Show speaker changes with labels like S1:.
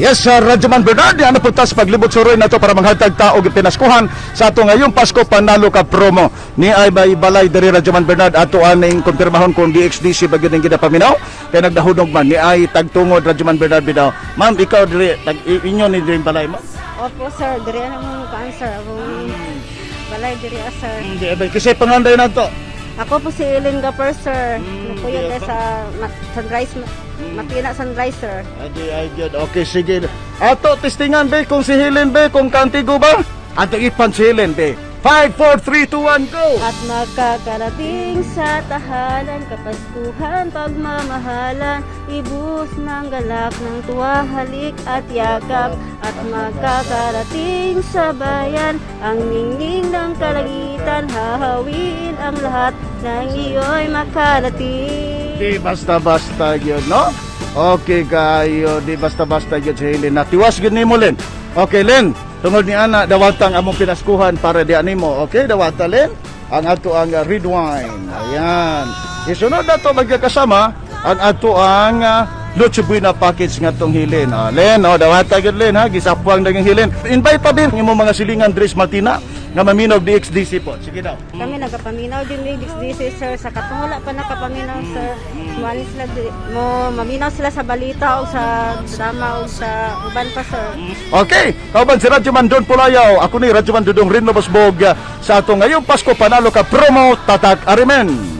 S1: Yes, Sir Radyoman Bernard, ano po ta sa paglibot suroy na to para manghatag ta og pinaskuhan sa ato ngayong Pasko Panalo Ka promo. Ni ay may balay diri, Radyoman Bernard, ato aning kumpirmahon kung DXDC ba gyud ang ginapaminaw kay nagdahudog man ni ay tagtungod, Radyoman Bernard bitaw. Ma'am, ikaw diri tag inyo ni diri balay mo?
S2: Opo, sir. Diri na mong kuan, sir. Akong balay diri ah, sir.
S1: Hindi ba kasi panganday na to.
S2: Ako po si Ellen Gapper, sir. Nakuya
S1: di
S2: kay
S1: ba?
S2: sa Sunrise, Matina Sunrise, sir.
S1: Adi ay gyud. Okay, sige. Ato testingan be kung si Helen be kung kantigo ba? Ato ipan si Helen be. 5 4 3 2 1 go.
S2: At makakarating sa tahanan, kapaskuhan, pagmamahalan, ibus ng galak ng tuwa, halik at yakap. At makakarating sa bayan, ang ningning ng kalangitan, hahawiin ang lahat ng iyo'y makarating.
S1: Di basta-basta yun, no? Okay kayo, di basta-basta yun si Helen. Natiwas gyud nimo, Len. Okay, Len. Tungod ni ana, dawatang among pinaskuhan para di animo. Okay, dawata, Len. Ang ato ang red wine. Ayan. Isunod na to magkakasama ang ato ang Noche Buena package nga tong Helen. Oh, Len, oh, dawata gyud, Len, ha. Gisapuang daging Helen. Invite pa din imong mga silingan Dres Martina nga maminaw DXDC po. Sige daw.
S2: Kami nagapaminaw din may DXDC, sir, sa katong wala pa nakapaminaw, sir. Muani sila mo maminaw sila sa balita o sa drama o sa uban pa, sir.
S1: Okay, kauban si Radyo Man Don Pulayaw. Ako ni Radyo Man Dudong Rinlo Basbog sa ato ngayong Pasko Panalo Ka promo. Tatak Arimen.